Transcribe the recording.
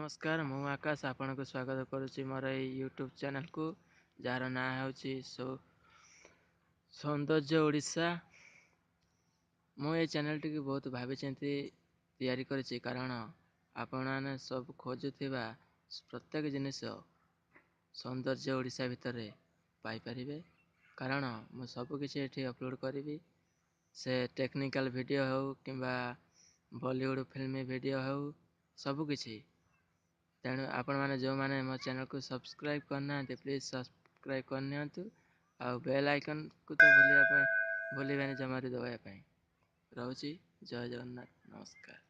ନମସ୍କାର, ମୁଁ ଆକାଶ ଆପଣଙ୍କୁ ସ୍ୱାଗତ କରୁଛି ମୋର ଏଇ ୟୁଟ୍ୟୁବ୍ ଚ୍ୟାନେଲକୁ, ଯାହାର ନାଁ ହେଉଛି ସୌନ୍ଦର୍ଯ୍ୟ ଓଡ଼ିଶା। ମୁଁ ଏଇ ଚ୍ୟାନେଲଟିକୁ ବହୁତ ଭାବିଚିନ୍ତି ତିଆରି କରିଛି, କାରଣ ଆପଣମାନେ ସବୁ ଖୋଜୁଥିବା ପ୍ରତ୍ୟେକ ଜିନିଷ ସୌନ୍ଦର୍ଯ୍ୟ ଓଡ଼ିଶା ଭିତରେ ପାଇପାରିବେ, କାରଣ ମୁଁ ସବୁକିଛି ଏଠି ଅପଲୋଡ଼ କରିବି। ସେ ଟେକ୍ନିକାଲ ଭିଡ଼ିଓ ହେଉ କିମ୍ବା ବଲିଉଡ଼ ଫିଲ୍ମ ଭିଡ଼ିଓ ହେଉ, ସବୁକିଛି। ତେଣୁ ଆପଣମାନେ ଯେଉଁମାନେ ମୋ ଚ୍ୟାନେଲକୁ ସବସ୍କ୍ରାଇବ୍ କରିନାହାନ୍ତି, ପ୍ଲିଜ୍ ସବସ୍କ୍ରାଇବ୍ କରିନିଅନ୍ତୁ, ଆଉ ବେଲ୍ ଆଇକନ୍କୁ ତ ଭୁଲିବା ପାଇଁ ଭୁଲିବେନି ଜମାରୁ ଦବାଇବା ପାଇଁ। ରହୁଛି, ଜୟ ଜଗନ୍ନାଥ, ନମସ୍କାର।